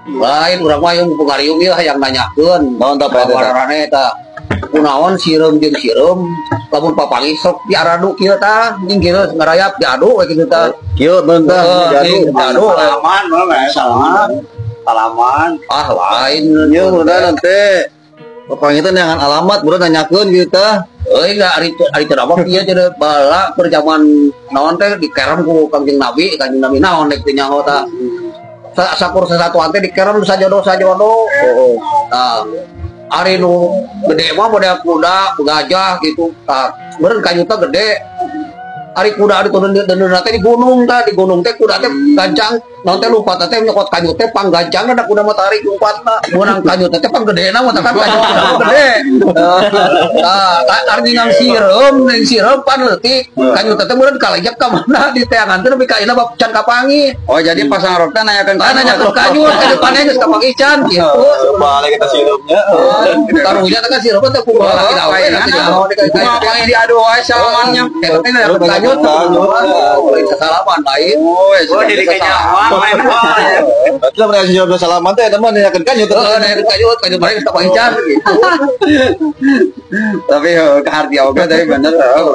Lain urang mah yang pengarium ieu hayang nanyakeun. Naon tah, Pak, eta? Kabarane eta kunaon sireum jeung sireum lamun papanggih sok diaradu kieu tah, ning kieu ngarayap diadu we kitu tah. Kieu beun tah, Heeh, diadu. ning diadu. Salaman, mah salaman. Salaman. Ah, lain. Ieu udah nanti papanggih teh neangan alamat, bro, nanyakeun kieu tah. Euy, enggak, ari ari teu apa kieu cenah bala keur zaman naon teh dikerem ku Kangjeng Nabi, Kangjeng Nabi naon rek teu nyaho tah. Sakur sasatuan teh dikerem sajodo sajodo. Oh. Nah, ari nu gede mah model kuda, gajah gitu. Tah, meureun kanyutna gede. Ari kuda ari turun deundeunna teh di gunung tah, di gunung teh kuda teh gancang, naon teh lumpat teh nyokot kanyut teh panggancangna da kuda mah tarik lumpatna. Meunang kanyut teh panggedena mah kan kanyut kuda mah gede. Tah, ari ngang sireum, ning sireum pan leutik, kanyut teh meureun kalejek ka mana di teangan teh nepi ka ayeuna bab can kapanggih. Oh, jadi pasang rok teh nanyakeun. Tah, nanyakeun kanyut, kanyut maneh geus kapanggih can gitu. Balik kita sireumnya. Karunya teh kan sireum teh kumaha laki dawe nanti nyaho di Kumaha diadu wae salamannya. Eta teh nanyakeun kanyut, lain sasalaman lain. Oh, oh jadi kenyawan lain. Berarti lah mereka jawab salaman teh eta mah nanyakeun kanyut. Heeh, nanyakeun kanyut, kanyut maneh geus kapanggih can gitu. Tapi heuh kaharti oge tapi bener heuh.